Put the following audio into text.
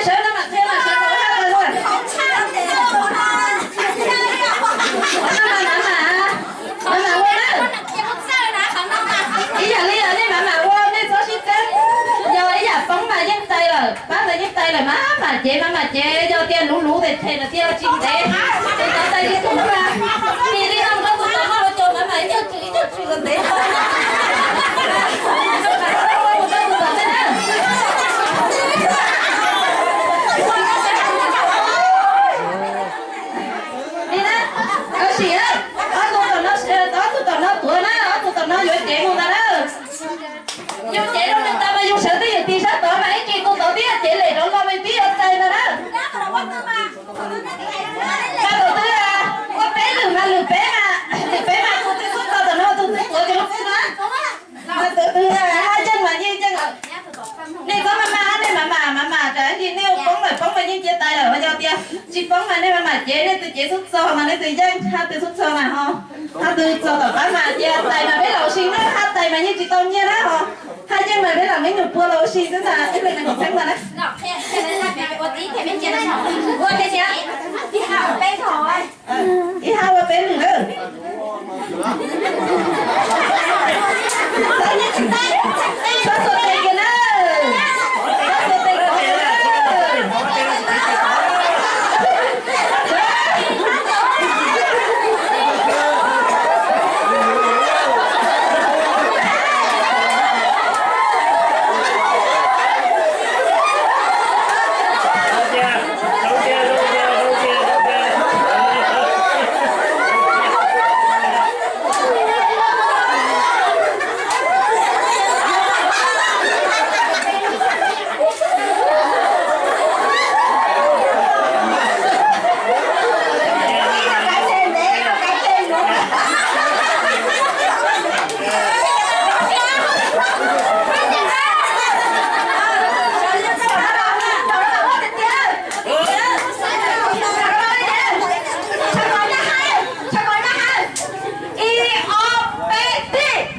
Sawv no mam qhia mas sawv kom haj lawm. Qhov no mas mam mam, mam mam ua na. Ib yam li yog nej mam mam ua, nej txhob sib txeeb. Yog ib yam poob mas yeej tais lawm, pab ntawd yeej tais lawm, mam mam cev, mam mam cev, yog tias luv luv tes them lawm tiag tsis ntev, tes cov tais li tub na. Tis li no rau tus tom no los cov mam mam ib co tswm ib co tswm los ntev. Li na, sim, ob tug tom no, ob tug tom no tuav na, ob tug tom no yuav cev mus ntag na. Yus cev rau nws tas mas yus sawv twj ywm tis sab tod mas ib tsis tus tod twb yog cev lem rov los mas twb yuav tais ntag na. Mas tus twg ua peb lwm mas lwm peb mas, lwm peb mas tus twg xub txog tom no tus twg tuav cov lub xwb na. Mas tus twg haj yeej mas yeej yeej. Nej txhob maj mam, nej mam mam mam mam, tsam ib ntsis nej ua poob lawm poob mas yeej cia tais lawm, yog tias tsis poob mas nej mam mam cev, nej tus cev xub txog mas nej tus yeej, haj twg xub txog mas ho, haj twg txog tom qab mas cia tais mas peb los ua si na, haj tais mas yeej tsis tau nyiaj na ho, haj yeej mas peb lam me nyuam pua los ua si xwb ntag, ib leeg nees nkaum txheeb ntag na. Ua tiag tiag, ib haj ua peb lwm na. Txhob xuas tes kiag na. Txhob xuas tes kiag na. Ib ob peb tib.